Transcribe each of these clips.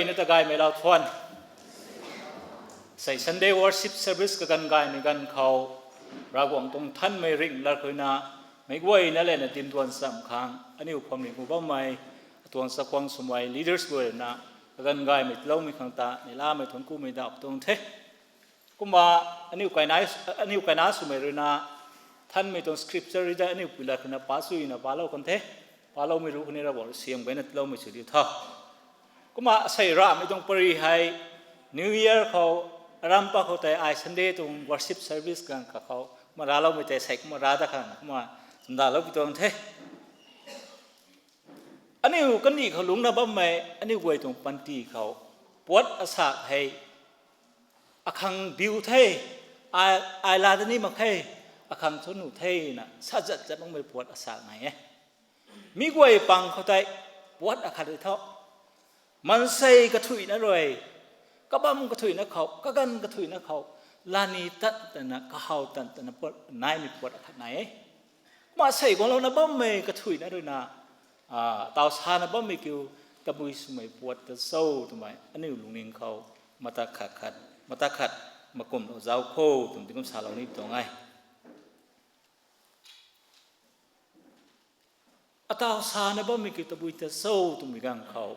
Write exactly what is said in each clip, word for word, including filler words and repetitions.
Na ta gaymei lau thuan. Sei Sunday worship service kaganv gaymei ganv khou, Ravguangc tuang nthanmei ringh lat khou na, meic guayna lana dinduan cham khang aniu phuamling khou bammei, atuang chakhwang swmei leaders guay na, kaganv gaymei tiiloumei khang ta neihlamei thuanc kumei dauh tuang the. Kumna aniu kaina, aniu kaina swmei rui na, nthanmei tuang scripture rui de aniu pui lat khou na pa chuyna palou kan the. Paloumei ruc khou ni Ravguangc rui siam gayna tiiloumei sw diu tho. Kumna asei ramei tuang pary hei, New Year khou, aram pa khou tei ai Sunday tuang worship service ganv kakhou kumna racloumei tei sei kumna ra dat khang kumna ndalou pi tuang the. Aniu kandih khou lungcna bammei aniu guay tuang panty khou, puat asak hei, akhang biu the, ai, ai la da ni mak khe, akhang thu nuh thena sa zat zat makmei puat asak nai e. Mi guay pang khou tei, puat akhat rui tho, maansei kathuicna rui, kabam kathuicna khou, kaganv kathuicna khou, lani tat tana, kahaw tat tana puat, naimei puat akhat nai e. Kumna sei guanglouna bammei kathuicna rui na, a, taw sana bammei kiu, tabui swmei puat ta cho twmei aniu lungning khou, mata khat khat, mata khat, makumlou zauc kho twmei kum salou ni tuang e. Ataw sana bammei kiu tabui ta cho twmei ganv khou,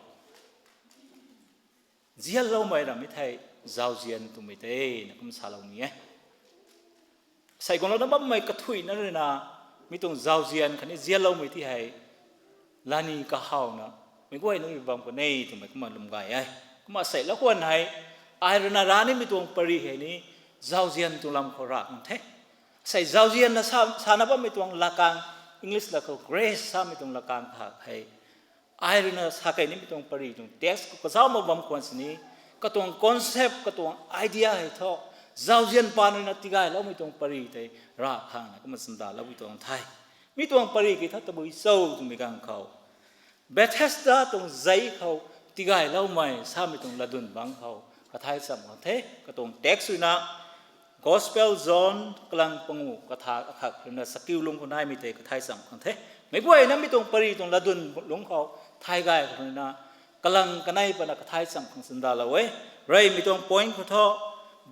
zianloumei ramei thei, zauzian twmei tei na kum salou ni e. Sei guanglouna bammei kathuicna rui na, mi tuang zauzian khatni zianloumei ti hei, lani kahawna, meic guayna rui bam kan e twmei kumna lwm gay e. Kumna sei lakhwan hei, ai rui na ra nimei tuang pary hei ni, zauzian tuang lam khou ra kan the. Sei zauzianna sa, sana bammei tuang lakang, English lat khou grace samei tuang lakang kha hei, ai rui na sa kei nimei tuang pary tuang text khou kazauh mak bam khwan sini, katuang concept, katuang idea hei thu, zauzian paan rui na tigayloumei tuang pary tei ra khang na kumna chandalou pi tuang the. Mi tuang pary ki thu tabui cho twmei ganv khou, Bethesda tuang zei khou tigayloumei samei tuang latdyn bangc khou kathay cham khang the. Katuang text rui na, Gospel John kalang panguh katha akhat rui na chakiu lungc khou naimei tei kathay cham khang the. Meic guayna mi tuang pary tuang latdyn lungc khou thay gay khou rui na, kalang kanei pana kathay cham khang chandalou e. Reymei tuang point khou thu,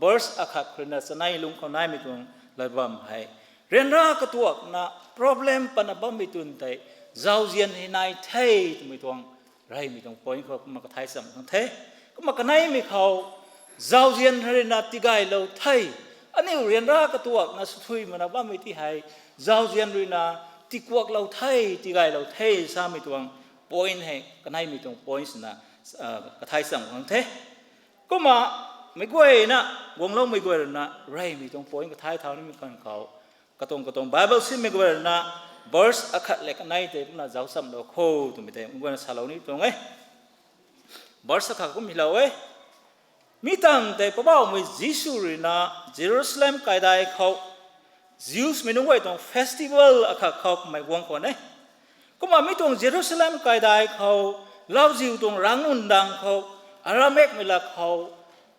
verse akhat rui na chanei lungc khou naimei tuang lat bam hei, ryanra katuakna problem pana bammei twn tei, zauzian hei nai the twmei tuang, reymei tuang point khou kumna kathay cham khang the. Kumna kaneimei khou, zauzian rui na tigaylou the. Aniu ryanra katuakna swthui mana bammei ti hei, zauzian rui na tikuaklou the, tigaylou the samei tuang point hei, kaneimei tuang point swna, a, kathay cham khang the. Kumna, meic guayna, guangloumei guay rui na, reymei tuang point kathay thau nimei kan khou, katuang katuang Bible sinmei guay rui na, verse akhat le kanei tei kumna zauc chamlou kho twmei tei meic guayna salou ni tuang e. Verse akhat kum hylou e. Mi tangv tei Poubauhmei Jisu rui na Jerusalem kaidai khou, Jewsmei nunc guay tuang festival akhat khou kamei guang khwan e. Kumna mi tuang Jerusalem kaidai khou, lauziu tuang rangcnun dang khou, Aramicmei lat khou,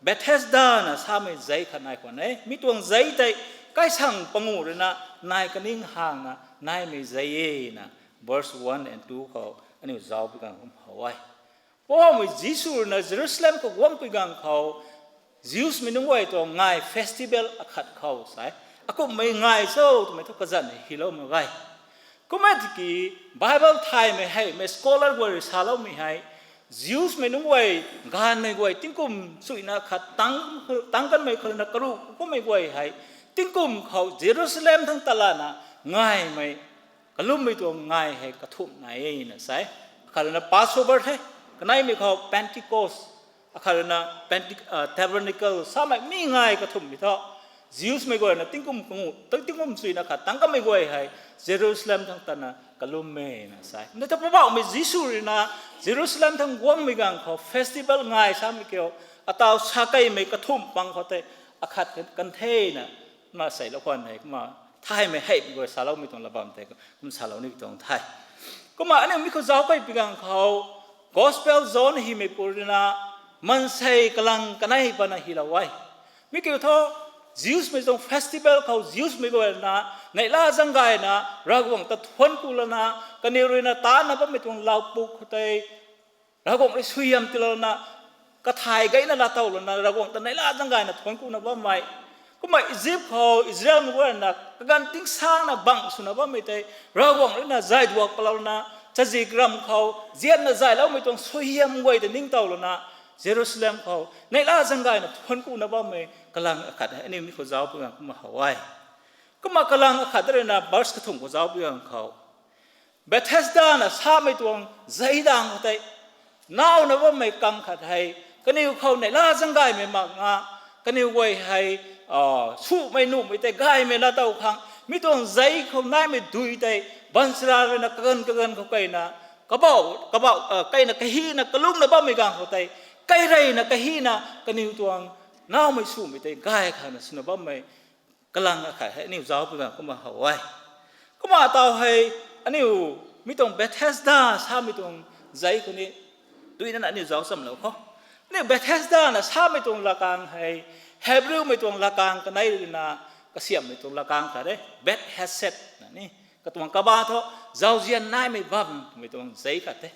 Bethesda na samei zei khat nai khwan e. Mi tuang zei tei kaisang panguh rui na nai kaning hangna naimei zei e na, verse one and two khou aniu zauc pi ganv kum how e. Poubauhmei Jisu rui na Jerusalem khou guangpui ganv khou, Jewsmei nunc guay tuang ngai festival akhat khou sa e. Akumhmei ngai cho twmei thu kazanc hei hylou mak ge. Kum e tiki, Bible thaymei heimei scholar guay rui saloumei hei, Jewsmei nunc guay gaanvmei guay tingkum chuyna khat tang, tang kanmei khou na karuh kummei guay hei, tingkum khou Jerusalem thangc ta lana ngaimei, kalummei tuang ngai hei kathumh nai e na sa e. Akhat rui na Passover the, kaneimei khou Pentecost, akhat rui na Pente-, a, Tabernacle samei mi ngai kathumhmei thu, Jewsmei guay na tingkum kanguh, tingkum chuyna khat tang kanmei guay hei Jerusalem thangc tana kalum e na sa e. Kumna ta Poubauhmei Jisu rui na Jerusalem thangc guangmei ganv khou festival ngai samei kiu, ataw sa keymei kathumh pang khou tei akhat kan the na, kumna sei lakhwan hei kumna thaymei heimei guay saloumei tuang lat bam tei kum salou ni tuang the. Kumna aniu mi khou zauc key pi ganv khou, Gospel John hymeipu rui na maansei kalang kanei pana hylou e. Mi kiu thu, Jewsmei tuang festival khou Jewsmei guay na neihla zaeng gayna Ravguangc ta thuanc ku lana, kaniw rui na tana bammei tuang lau puk khou tei Ravguangc rui suaihiam tiilouna, kathay gayna laatow lana Ravguangc ta neihla zaeng gayna thuanc kuna bammei. Kumna Egypt khou Israelmei guayna kaganv tingsangna bangh swna bammei tei Ravguangc ruina zayduak palouna, chazik ram khou zianna zayloumei tuang suaihiam guay ta ningtow lana Jerusalem khou neihla zaeng gayna thuanc kuna bammei kalang akhat hei aniu mi khou zauc pui ganv kumna how e. Kumna kalang akhat ruina verse kathumh khou zauc pui ganv khou Bethesda na samei tuang zei dang khou tei nauna bammei kang khat hei kaniw khou neihla zaeng gaymei mak nga, kaniw guay hei sumei nuhmei tei gaymei laatow khang mi tuang zei khou naimei dui tei baanchara ruina kaganv kaganv khou keyna, kabau kabau keyna kahina kalungna bammei ganv khou tei, kaireyna kahina kaniw tuang naumei sumei tei gay khangna swna bammei kalang akhat hei aniu zauc pui ganv kumna how e. Kumna taw hei aniu mi tuang Bethesda samei tuang zei khou ni duinana aniu zauc chamlou khou, aniu Bethesda na samei tuang lakang hei Hebrewmei tuang lakang kanei ruina kasiamhmei tuang lakang khat e, Beth Hesed na ni. Katuang kabah thu zauzian naimei bam twmei tuang zei khat the.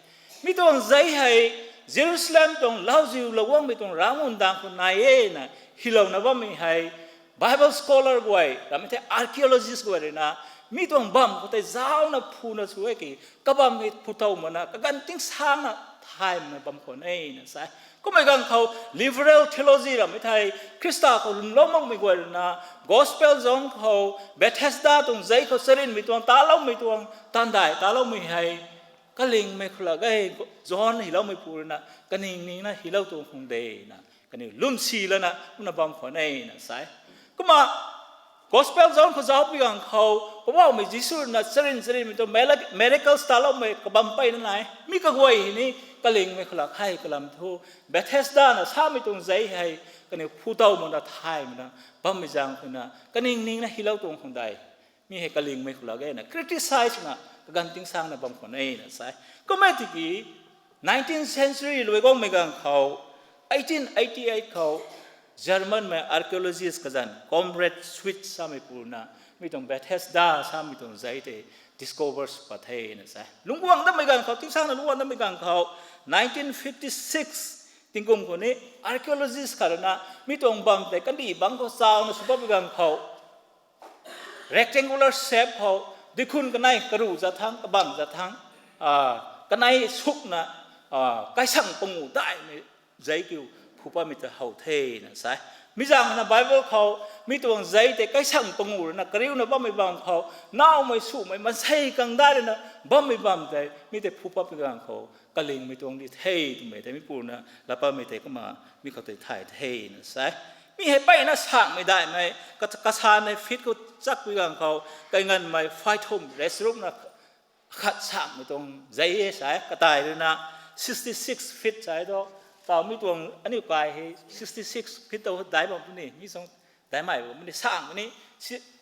Mi tuang zei hei Jerusalem tuang lauziu lauguangmei tuang ravnunc dang khou nai e na hylouna bammei hei Bible scholar guay ramei the, archaeologist guay ruina mi tuang bam khou tei zauna phuna sw e ki, kabam hei phu tow mana kaganv tingsangna thay mana bam khwan e na sa e. Kummei ganv khou liberal theology ramei thei Khrista khou lwmlou makmei guay ruina Gospel John khou Bethesda tuang zei khou charynmei tuang taloumei tuang tandai taloumei hei kalingmei khou lak e, John hyloumeipu ruina kaning ningna hylou tuang khang de na kaniw lwmsi lana kumna bam khwan e na sa e. Kumna Gospel John khou zauc pui ganv khou Poubauhmei Jisu ruina charyn charynmei tuang mirac- miracles taloumei kabam mpeyna nai e. Mi kaguay hei ni kalingmei khou lak hei kalam thu Bethesda na samei tuang zei hei kaniw phu tow mana thay mana bammei zaeng khou na kaning ningna hylou tuang khang de. Mi hei kalingmei khou lak e na criticize na kaganv tingsangna bam khwan e na sa e. Kumna tiki nineteenth century luai guangmei ganv khou, eighteen eighty eight khou Germanmei archaeologist kazanc Conrad Schwitt sameipu ruina mi tuang Bethesda samei tuang zei tei discover sw pat the na sa e. Lungc guang datmei ganv khou, tingsangna lungc guang datmei ganv khou, nineteen fifty six tingkum khou ni archaeologist khat ruina mi tuang bam tei kandih bangc khou chawna sw patmei ganv khou rectangular shape khou, dikhun kanei karuh zat thangc, kabangc zat thangc, kanei sukna kaisang panguh daihmei zei kiu phu patmei ta how the na sa e. Mi zaeng na Bible khou mi tuang zei tei kaisang panguh ruina kariuna bammei bam khou, naumei sumei maansei kangdai ruina bammei bam tei mi tei phu patmei ganv khou kalingmei tuang di the twmei tei mipu ruina lat patmei tei kumna mi khou tei thay the na sa e. Mi hei mpeyna sangmei daihmei, ka- kasanei feet khou chakpui ganv khou, kainganvmei phay thumh rui charuk na khat sangmei tuang zei e sa e. Katai ruina sixty six feet sa e thu, taw mi tuang aniu kai hei sixty six feet tow dai bam puni, mi sung daimei bam puni, sangmei ni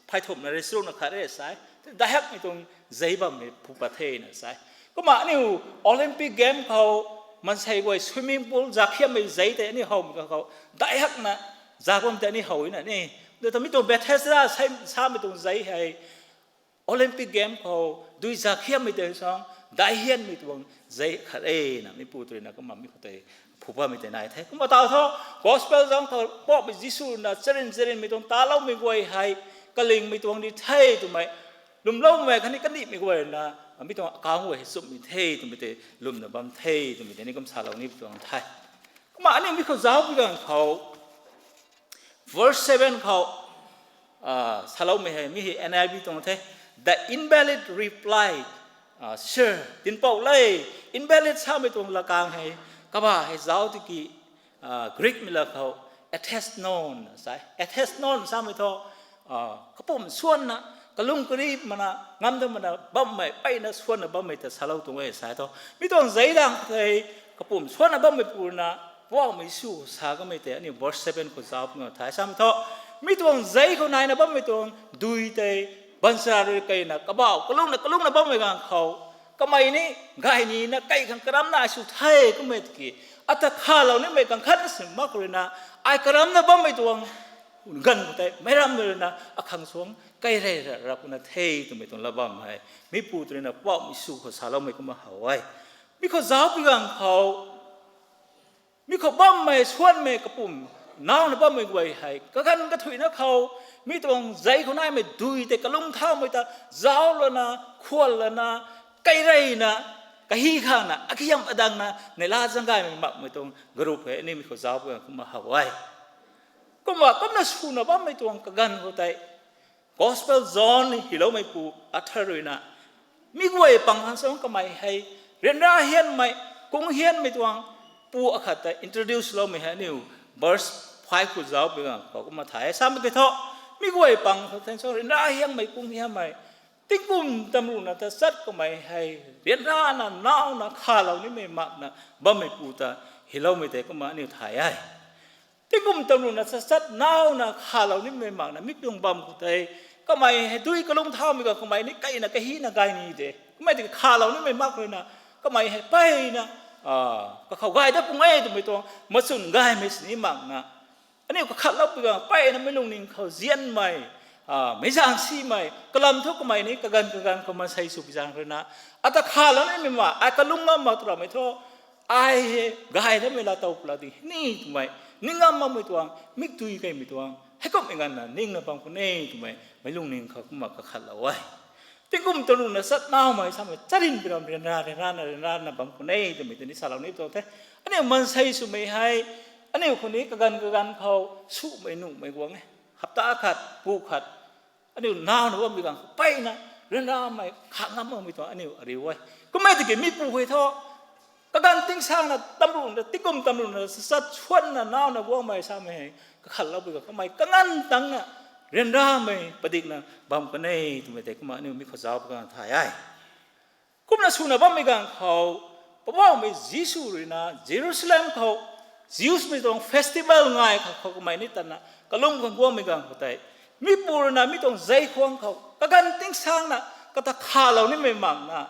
phay thumh na rui charuk na khat e sa e. Daihakmei tuang zei bammei phu pat the na sa e. Kumna aniu Olympic Game khou maansei guay swimming pool zakhiammei zei tei aniu howmei ganv khou, daihakna zak bam tei aniu how na ni. Dui ta mi tuang Bethesda samei tuang zei hei Olympic Game khou dui zakhiammei tei sang daihianmei tuang zei khat e na mipu tei ruina kumna mi khou tei phu patmei tei nai the. Kumna taw thu Gospel John khou Poubauhmei Jisu ruina charyn charynmei tuang taloumei guay hei kalingmei tuang di the twmei, lwmloumei khatni kandihmei guay ruina mi tuang account guay hei chumhmei the twmei tei lwmna bam the twmei tei ni kum salou ni tuang the. Kumna aniu mi khou zauc pui ganv khou verse seven khou saloumei hei mi hei N I V tuang the, the invalid reply, sir, dinhpouc le, invalid samei tuang lakang hei, kabah hei zauc tiki Greekmei la khou athesnon sa e. Athesnon samei thu kapumc swanna, kalung kari mana, ngam da mana bammei, mpeyna swanna bammei ta salou tuang e sa e thu. Mi tuang zei dang khou tei kapumc swanna bammeipu ruina Poubauhmei Jisu sa kamei tei aniu verse seven khou zauc pui ganv thay samei thu, mi tuang zei khou naina bammei tuang dui tei baanchara rui keyna kabauh kalungna kalungna bammei ganv khou, kamei ni gay nina kei khang karamna ai sw the kummei tiki, ata khalou nimei kang khatna sin mak khou ruina, ai karamna bammei tuang ganv khou tei meic rammei ruina akhang suang kei rey ra ra kuna the twmei tuang lat bam hei mipu tei ruina Poubauhmei Jisu khou saloumei kumna how e. Mi khou zauc pui ganv khou Mi khou bammei suanmei kapum nauna bammei guay hei kaganv kathuicna khou, mi tuang zei khou naimei dui tei kalung thaumei ta zauc lana, khwan lana, kei reyna, kahi khangna, akiam adangna neihla zaeng gaymei makmei tuang group hei aniu mi khou zauc pui ganv kumna how e. Kumna kumna swna bammei tuang kaganv khou tei Gospel John hyloumeipu Arthur ruina mi guay pang khang song kamei hei ryanra hianmei, kung hianmei tuang pu akhat ta introduce loumei hei aniu verse five khou zauc pui ganv khou kumna thay e. Samei kiu thu, mi guay pang khang song ryanra hianmei, kung hianmei, tingkum tamruhna tachat kamei hei ryanrana, nauna, khalou nimei makna bammeipu ta hyloumei tei kumna aniu thay e. Tingkum tamruhna tachat nauna khalou nimei makna mi tuang bam khou tei, kamei hei dui kalung thaumei khou kamei ni kaina kahina gay ni de. Kummei tiki khalou nimei mak ruina kamei hei peyna kakhou gay dat pung e twmei tuang machun gaymei sini makna aniu kakhatlou pui ganv peyna meic lungning khou zianmei, meic zaeng simei kalam thu kamei ni kaganv kaganv khou maansei sw pui zaeng ruina, ata khalou nimei mak, ai kalung ngam mak twramei thu, ai hei gay datmei laatow pla di ni twmei ning ngam makmei tuang, mikdui keymei tuang, heikumhmei nganvna ningna bam khwan e twmei meic lungning khou kumna kakhatlou e. Tingkum tamruhna tachat naumei samei charynmei ram ryanra ryanrana ryanrana bam khwan e twmei tei ni salou ni tuang the. Aniu maansei swmei hei aniu khou ni kaganv kaganv khou sumei nuhmei guang e. Hapta khat, pu khat, aniu nauna bammei ganv khou peyna ryanramei kha ngam makmei tuang aniu ariu e. Kummei tiki mipu hei thu kaganv tingsaengna tamruhna, tingkum tamruhna tachat suanna nauna guangmei samei hei kakhatlou pui ganv kamei kaganv tangna ryanramei padikna bam kan e twmei tei kumna aniu mi khou zauc pui ganv thay e. Kumna swna bammei ganv khou, Poubauhmei Jisu ruina Jerusalem khou Jewsmei tuang festival ngai khou, khou kamei ni tatna kalum khang guangmei ganv khou tei, mipu ruina mi tuang zei khwang khou kaganv tingsaengna kata khalou nimei makna,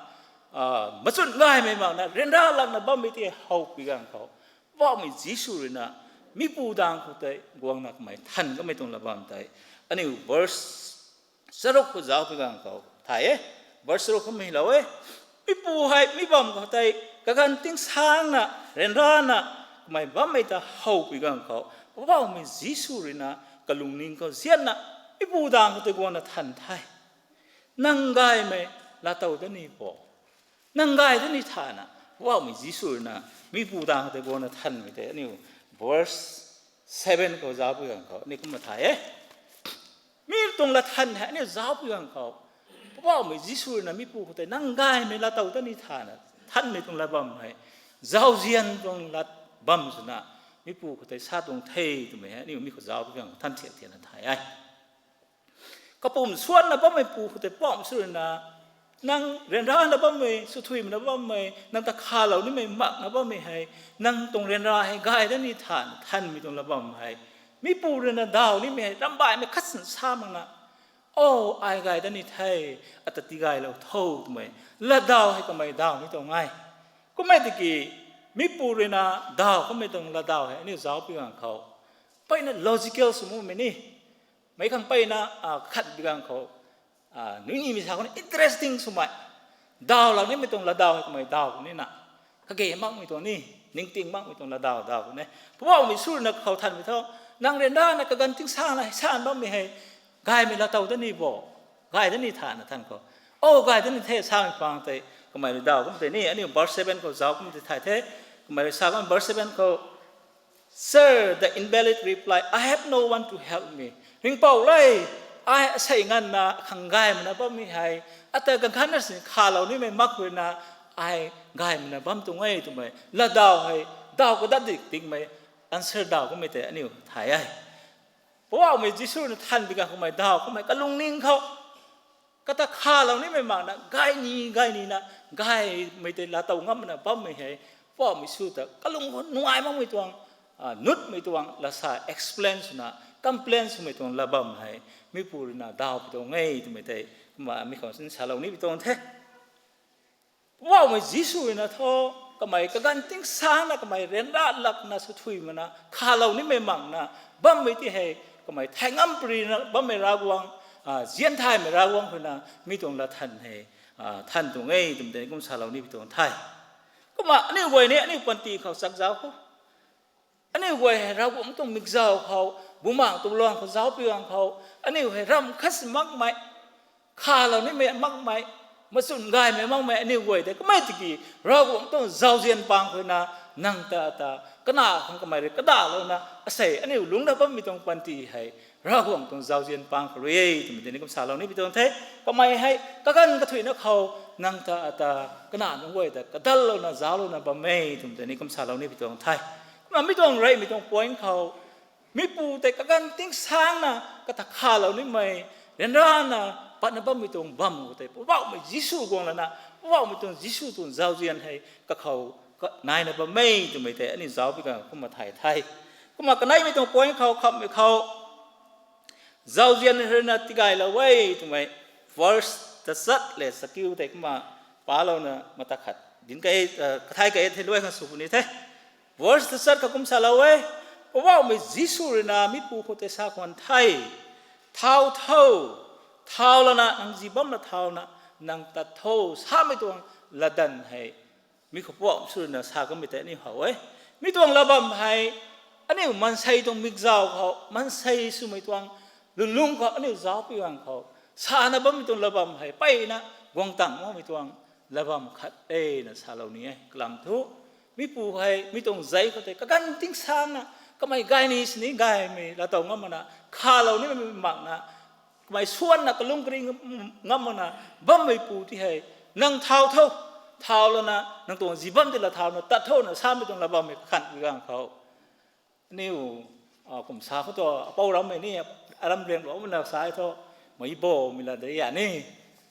machun gaymei makna ryanra lakna bammei tei how pui ganv khou, Poubauhmei Jisu ruina mipu dang khou tei guangna kamei than kamei tuang lat bam tei aniu verse charuk khou zauc pui ganv khou thay e. Verse charuk khou mi lou e. Mipu hei mi bam khou tei kaganv tingsaengna ryanrana kamei bammei ta how pui ganv khou, Poubauhmei Jisu ruina kalungning khou zianna mipu dang khou tei guangna than the. Nang gaymei laatow dat ni bo? Nang gay dat ni thana, Poubauhmei Jisu ruina mipu dang khou tei guangna thanmei tei aniu verse seven khou zauc pui ganv khou aniu kumna thay e. Mi tuang latthan hei aniu zauc pui ganv khou, Poubauhmei Jisu ruina mipu khou tei nang gaymei laatow dat ni thana thanmei tuang lat bam hei, zauzian tuang lat bam swna mipu khou tei sa tuang the twmei hei aniu mi khou zauc pui ganv khou than thiak thiakna thay e. Kapum suanna bammeipu khou tei Poubauhmei Jisu ruina, nang ryanrana bammei, swthuimna bammei, nang ta khalou nimei makna bammei hei, nang tuang ryanra hei gay dat ni thana thanmei tuang lat bam hei, mipu ruina daw nimei hei ramhbaihmei khat sini sa makna, o, ai gay dat ni the, ata tigaylou tho twmei latdaw hei kamei daw ni tuang e. Kummei tiki mipu ruina daw kamei tuang latdaw hei aniu zauc pui ganv khou, peyna logical sw makmei ni, meic khang peyna khat pui ganv khou, nunimei sa khou ni interesting swmei, daw lang nimei tuang latdaw hei kamei daw nina, kage makmei tuang ni, ningting makmei tuang latdaw daw ni. Poubauhmei Jisu ruina kakhou thanmei thu, nang ryanrana kaganv tingsaengna hei san bammei hei gaymei laatow dat ni bo? Gay dat ni thana than khou, o, gay dat ni the, samei pang tei kamei rui daw kum tei ni, aniu verse seven khou zauc kum tei thay the. Kamei rui sa kan verse seven khou, Sir, the invalid reply, I have no one to help me. Ringhpouc le, ai asei nganvna khang gay makna bammei hei, ata ganv khatna sini khalou nimei mak ruina, ai gay makna bam tuang e twmei latdaw hei, daw kadat dik dikmei answer daw kamei tei aniu thay e. Poubauhmei Jisu ruina than pui ganv khou kamei daw kamei kalungning khou, kata khalou nimei makna gay ni gay nina, gaymei tei laatow ngam makna bammei hei, Poubauhmei Jisu ta kalung khou nungai makmei tuang, nutmei tuang lat sa explain swna complain swmei tuang lat bam hei, mipu ruina daw pui tuang e twmei tei, kumna mi khou sini salou ni pui tuang the. Poubauhmei Jisu ruina thu, kamei kaganv tingsaengna kamei ryanra lakna swthui makna khalou nimei makna bammei tei hei, kamei thei ngam pary na bammei Ravguangc, zianthaymei Ravguangc ruina mi tuang latthan hei than tuang e twmei tei kum salou ni pui tuang the. Kumna aniu guay ni aniu panty khou chakzauc khou, Aniu guay hei Ravguangc tuang mikzau khou, bumaengh tuang luang khou zaucpui ganv khou, aniu hei ramh khat si makmei, khalou nimei makmei, machun gaymei makmei aniu guay tei kamei tiki, Ravguangc tuang zauzian pang khou na, nang ta ta, kana khang kamei rui kadalouna asei aniu lungcna bammei tuang panty hei, Ravguangc tuang zauzian pang khou rui e twmei tei ni kum salou ni pi tuang the. Kamei hei kaganv kathuicna khou, nang ta ta, kana nunc guay ta kadallouna zauclouna bam e twmei tei ni kum salou ni pi tuang the. Kumna mi tuang reymei tuang point khou, mipu tei kaganv tingsangna kata khalou nimei, ryanrana patna bammei tuang bam khou tei Poubauhmei Jisu guang lana, Poubauhmei tuang Jisu tuang zauzian hei kakhou naina bam e twmei tei aniu zaucpui ganv kumna thay the. Kumna kaneimei tuang point khou khamhmei khou, zauzian rui na tigaylou e twmei verse tachat le chakiu tei kumna palouna mata khat dinc kei, kathai kei the luai khang sw puni the. Verse tachat khou kum salou e, Poubauhmei Jisu rui na mipu khou tei sa khwan the, thau tho, thau lana nang zi bam la thauna, nang tat tho, samei tuang latdanv hei mi khou Poubauhmei Jisu rui na sa kamei tei aniu how e. Mi tuang latbam hei, aniu maansei tuang mikzau khou, maansei swmei tuang lwnlung khou aniu zaucpui ganv khou, sana bammei tuang latbam hei mpeyna guang tang makmei tuang latbam khat e na salou ni e. Kalam thu, mipu hei mi tuang zei khou tei kaganv tingsangna, kamei gay ni sini gaymei laatow ngam makna, khalou nimei makna, kamei swanna kalung kari ngam makna bammeipu ti hei, nang thau tho, thau lana nang tuang zi bam ti la thauna tat thona samei tuang latbam hei kakhanhpui ganv khou, aniu, kum sa khou thu, apou rammei ni, aram rianglou makna sa e thu, mei bowmei lat de ya ni,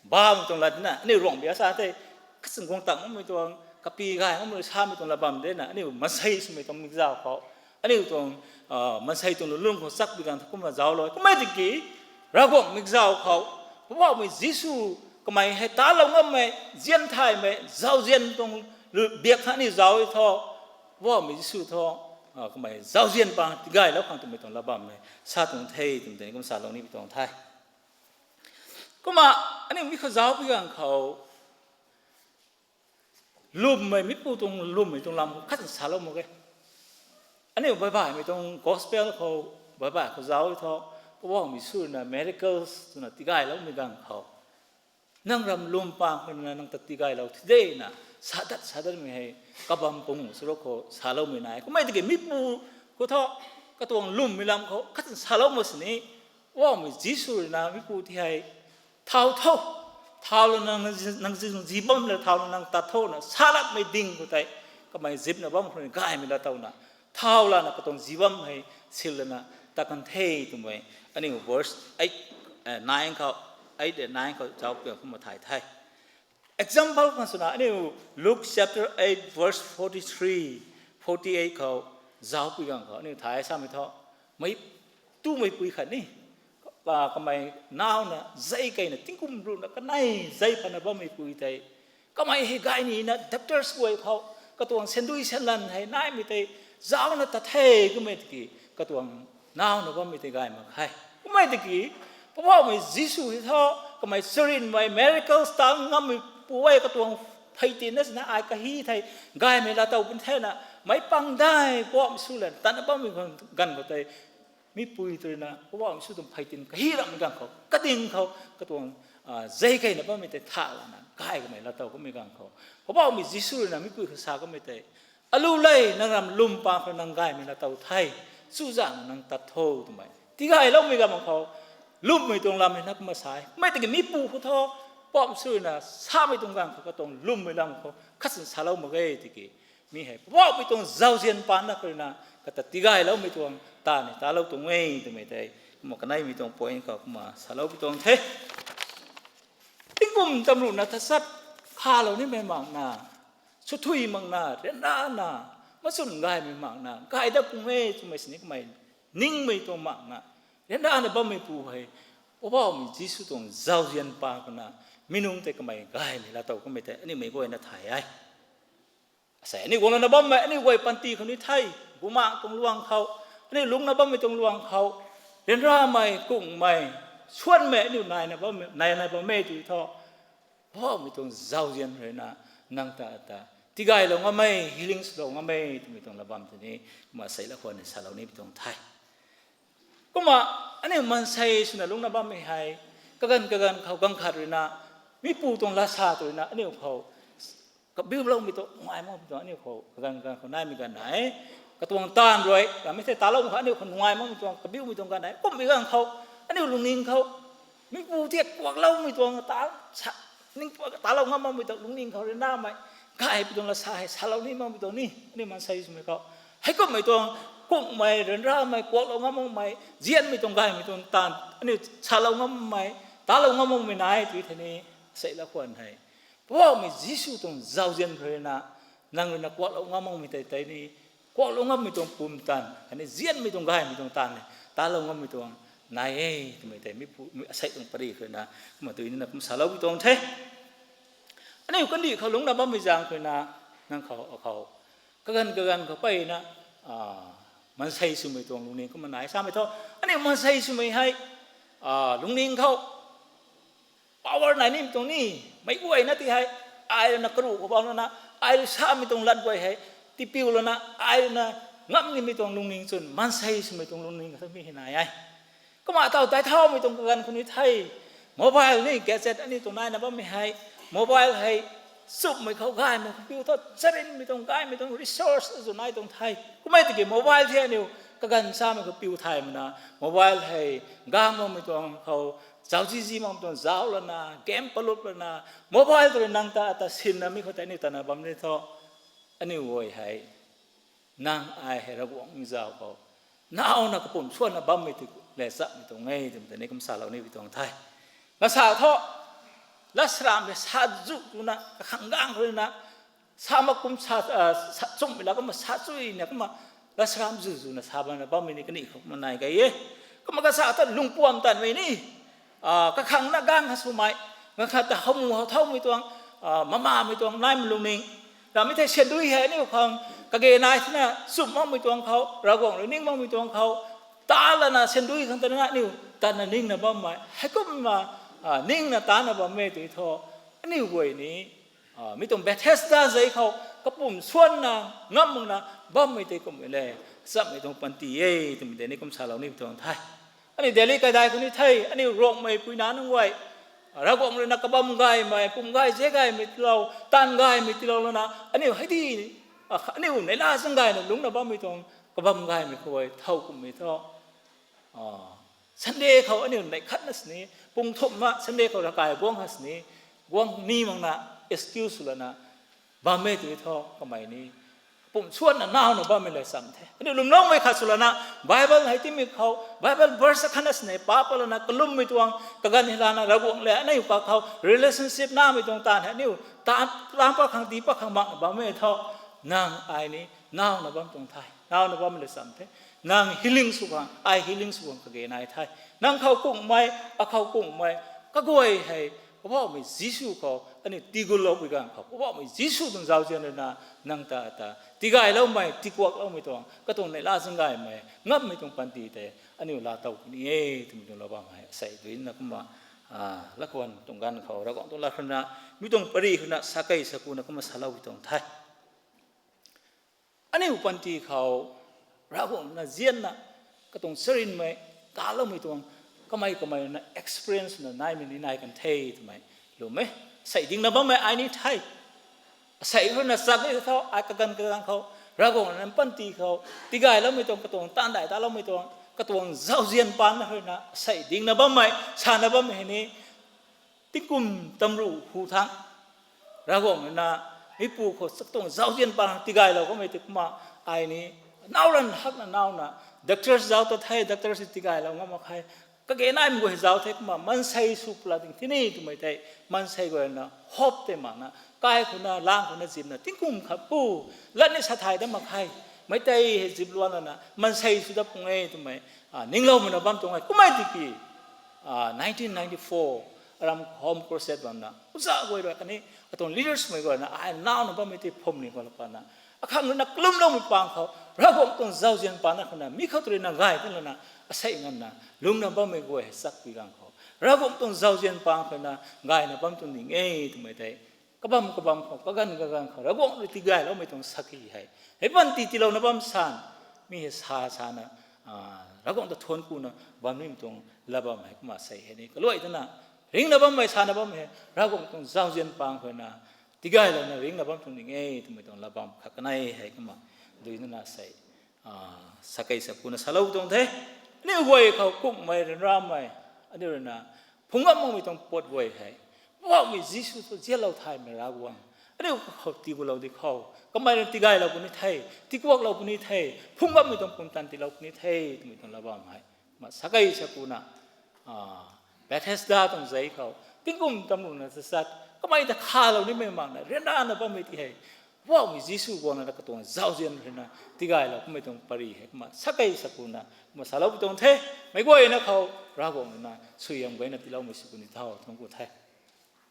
bamei tuang lat na aniu ruang bia sa the, kachin guang tang makmei tuang, kapi gay makmei samei tuang latbam de na, aniu maansei swmei tuang mikzau khou, aniu tuang, maansei tuang lwnlung khou chakpui ganv thu kumna zauclou. Kummei tiki, Ravguangc mikzau khou, Poubauhmei Jisu, kamei hei talou ngammei, zian thaymei, zauzian tuang biak kha aniu zauc e thu, Poubauhmei Jisu thu, kamei zauzian pang tigaylou khang twmei tuang latbam hei sa tuang the twmei tei ni kum salou ni pi tuang the. Kumna, aniu mi khou zaucpui ganv khou, lwmmei, mipu tuang lwmmei tuang lam khou khat salou mak ge. Aniu baihbaihmei tuang gospel khou, baihbaih khou zauc e thu, Poubauhmei Jisu rui na miracles twna tigayloumei ganv khou, nang ram lwm pang khou na nang ta tigaylou thi de na, sadat sadatmei hei, kabam pung saro khou saloumei nai. Kummei tiki mipu khou thu, katuang lwmmei lam khou khat salou mak sini, Poubauhmei Jisu rui na mipu ti hei, thau tho, thau lana nang zi, nang zi, zi bam le thau lana nang tat tho na, salatmei ding khou tei, kamei zipna bam khou rui gaymei laatowna, thau lana katuang zi bam hei, sil lana, tat kan the twmei, aniu verse eight, nine khou, eight and nine khou zauc piang kumna thay the. Example khang swna aniu Luke chapter eight verse forty-three, forty-eight khou, zaucpui ganv khou aniu thay samei thu, mei, tumei pui khat ni, kamei nauna zei keyna tingkum ruhna kanei zei pana bammei pui tei, kamei hei gay nina doctors guay khou, katuang sandui sanlan hei naimei tei, zaucna tat the kummei tiki, katuang nauna bammei tei gay mak khe. Kummei tiki, Poubauhmei Jisu hei thu, kamei charynmei miracles ta ngammei pu e, katuang pheytinna sina ai kahi thei, gaymei laatow pun thena, meic pang dai Poubauhmei Jisu lan tatna bammei ganv khou tei, mipui tei rui na Poubauhmei Jisu tuang pheytin kahi ramhmei ganv khou, kading khou, katuang zei keyna bammei tei tha lana gay kamei laatow kummei ganv khou, Poubauhmei Jisu rui na mipui khou sa kamei tei, alu le, nang ram lwm pang khou nang gaymei laatow the, chuzaenghna nang tat tho twmei tigayloumei ganv khou, lwmmei tuang lam hei na kumna sa e. Kummei tiki mipu khou thu, Poubauhmei Jisu rui na samei tuang ganv khou katuang lwmmei lam khou khat salou mak ge tiki, mi hei Poubauhmei tuang zauzian paan na khou rui na, kata tigayloumei tuang, ta ni talou tuang e twmei tei, kumna kaneimei tuang point khou kumna saloupui tuang the. Tingkum tamruhna tachat, khalou nimei makna, swthui makna, ryanrana, machun gaymei makna, gay dat pung e twmei sini kamei, ningmei tuang makna, ryanrana bammeipu hei, Poubauhmei Jisu tuang zauzian paan khou na, mi nunc tei kamei gaymei laatow kummei tei aniumei guayna thay e. Asei aniu guangna bammei, aniu guay panty khou ni the, bumaengh tuang luang khou, aniu lungcna bammei tuang luang khou, ryanramei, kungmei, swanmei, aniu naina bammei, naina bam e tw thu, Poubauhmei tuang zauzian rui na, nang ta ta, tigaylou ngammei, healing swlou ngammei twmei tuang la bam tei ni, kumna sei la khwan ni salou ni pi tuang the. Kumna aniu maansei swna lungcna bammei hei, kaganv kaganv khou ganv khat ruina, mipu tuang lasa tu ruina aniu khou kabiuloumei tuang, nungai makmei tuang aniu khou kaganv kaganv khou naimei ganv nai. Katuang taanv rui, ramei the talou khou aniu khou nungai makmei tuang, kabiumei tuang ganv nai. Kummei ganv khou, aniu lungning khou, mipu the kuakloumei tuang, ta, sa, ning, talou ngam makmei tuang lungning khou rui namei, gaymei tuang lasa hei salou ni makmei tuang ni, aniu maansei swmei khou. Heikummei tuang, kungmei, ryanramei, kuaklou ngam makmei, zianmei tuang gaymei tuang taanv, aniu salou ngammei, talou ngam makmei nai tw thei ni, sei la khwan hei. Poubauhmei Jisu tuang zauzian ruina, nang ruina kuaklou ngam makmei tei tei ni, kuaklou ngammei tuang pumtan, khatni zianmei tuang gaymei tuang taanv ni, talou ngammei tuang nai e, twmei tei mipu, mi asei tuang pary khou ruina, kumna tw nina kum salou pi tuang the. Aniu kandih khou lungcna bammei zaeng khou ruina, nang khou, akhou, kaganv kaganv khou peyna, maansei swmei tuang lungning kumna nai samei thu, aniu maansei swmei hei, lungning khou, power nai nimei tuang ni, meic guayna ti hei, ai ruina karuh khou bam lana, ai rui samei tuang lat guay hei, tipiu lana, ai ruina ngam nimei tuang lungning chwn, maansei swmei tuang lungning kha mi hei nai e. Kumna taw daic thaumei tuang kaganv khou ni the, mobile ni gadget aniu tuang naina bammei hei, mobile hei, chumhmei khou gaymei khou piu tho, charynmei tuang gaymei tuang resource azu nai tuang the. Kummei tiki mobile the aniu kaganv samei khou piu thaymei na, mobile hei, gang makmei tuang khou, zauzizi makmei tuang zauc lana, game palup lana, mobile tu rui nang ta ata sinna mi khou tei aniu tana bam ni thu, aniu guay hei, nang ai hei Ravguangc zau khou, nawna kapumc swanna bammei tei le chapmei tuang e twmei tei ni kum salou ni pi tuang the. Ngasa thu, latsaram hei sa zu twna kakhang gang khou ruina, sa mak kum sa, sa chumhmei la kumna sa chuyna kumna, latsaram zu zuna sa bamna bammei ni kani khou kumna nai key e. Kumna kasa thu lungpuam tanmei ni, kakhang na gang ha swmei, ganv khat ta howmu how thaumei tuang, mamamei tuang naimei lungning, ramei thei sandui hei aniu khang kage nai thena chumh makmei tuang khou, Ravguangc rui ning makmei tuang khou, ta lana sandui khang tana aniu tanna ningna bammei heikumna, ningna tanna bammei tei thu, aniu guay ni, mi tuang Bethesda zei khou kapumc swanna, ngam makna bammei tei kummei le, chapmei tuang panty e twmei tei ni kum salou ni pi tuang the. Aniu Delhi kaidai khou ni the, aniu Ruangmei puina nunc guay, Ravguangc ruina kabam gaymei, pum gay ze gaymei tilou, taanv gaymei tilou lana, aniu hei di, aniu neihla zaeng gayna lungcna bammei tuang, kabam gaymei khou e thau kummei thu, Sunday khou aniu neih khatna sini, pung thumhna Sunday khou ravkai guang ha sini, guang ni makna, excuse sw lana, bammei tei thu kamei ni, pum swanna nawna bammei le cham the. Aniu lwmloumei khat sw lana, Bible hei timei khou, Bible verse khatna sini pa pa lana, kalummei tuang, kaganv hei lana, Ravguangc le aniu kakhou relationship namei tuang taanv hei aniu, taanv, taanv pa khang di pa khang makna bammei thu, nang ai ni, nawna bam tuang the, nawna bammei le cham the. Nang healing sw khang, ai healing sw khang kage nai the. Nang khou kungmei, akhou kungmei, kaguay hei, Poubauhmei Jisu khou aniu tiigulou pui ganv khou, Poubauhmei Jisu tuang zauzian ruina, nang ta ta tigayloumei, tikuakloumei tuang, katuang neihla zaeng gaymei, ngammei tuang panty tei aniu laatow puni e twmei tuang lou bam hei asei duina kumna, lakhwan tuang ganv khou Ravguangc tuang lat khou na, mi tuang pary khou na, sakei sakuna kumna salou pi tuang the. Aniu panty khou, Ravguangc na zianna, katuang charynmei, taloumei tuang, kamei kamei na experience na naimei ni nai kan the twmei, lwm e, sei dingna bammei ai ni the. Sei ruina chak ni tho, ai kaganv kaganv khou, Ravguangc na panty khou, tigayloumei tuang, katuang taanv dai taloumei tuang, katuang zauzian paan na ruina, sei dingna bammei, sana bammei hei ni, tingkum tamruh hu thangc, Ravguangc ruina, mipu khou chatuang zauzian paan tigaylou kamei tei kumna, ai ni, nau ran hakna nauna, doctor zauc ta the, doctor si tigaylou ngam mak khe, kage naimei guay zauc the kumna, maansei sw pla ding tini twmei tei, maansei guayna, hope tei makna, kai khou na, lang khou na zimna, tingkum khat pu, lat ni sa thay dat mak khe, mei tei hei zip luan lana, maansei sw dat pung e twmei, ningloumei na bam tuang e, kummei tiki, nineteen ninety-four, aram Home Crusade bamna, uza guay rui khatni, katuang leaders mei guayna, ai nauna bammei tei phum ni khou la pana, akhang ruina kalumloumei pang khou, Ravguangc tuang zauzian paan na khou na, mi khou tu ruina gay kan lana, asei nganvna, lungna bammei guay hei chakpui ganv khou, Ravguangc tuang zauzian paan khou na, gayna bam tuang ding e twmei tei, kabam kabam khou, kaganv kaganv khou Ravguangc rui tigayloumei tuang sakhi hei, hei panty tiilouna bam san, mi hei sa sana, Ravguangc ta thuanc kuna bam nimei tuang latbam hei kumna sei hei ni kaluai twna, ringna bammei sana bam hei Ravguangc tuang zauzian pang khou na tigaylouna ringna bam tuang ding e twmei tuang latbam khat kanei hei kumna dui nana sei sakei sakuna salou tuang the. Aniu guay khou kumhmei ryanramei, aniu rui na phungc ngam makmei tuang pat guay hei, Poubauhmei Jisu thu zianlou thaymei Ravguangc, aniu khou tii gulou di khou kamei rui tigaylou puni the, tiikuaklou puni the, phungc ngammei tuang pumtan tiilou puni the twmei tuang latbam hei kumna sakei sakuna Bethesda tuang zei khou tingkum tamruna tachat kamei ta khalou nimei makna ryanrana bammei ti hei, Poubauhmei Jisu guangna katuang zauzian rui na tigaylou kummei tuang pary hei kumna sakei sakuna kumna saloupui tuang the. Meic guayna khou Ravguangc rui na suaihiam gayna tiiloumei sw puni tho tuang ku the.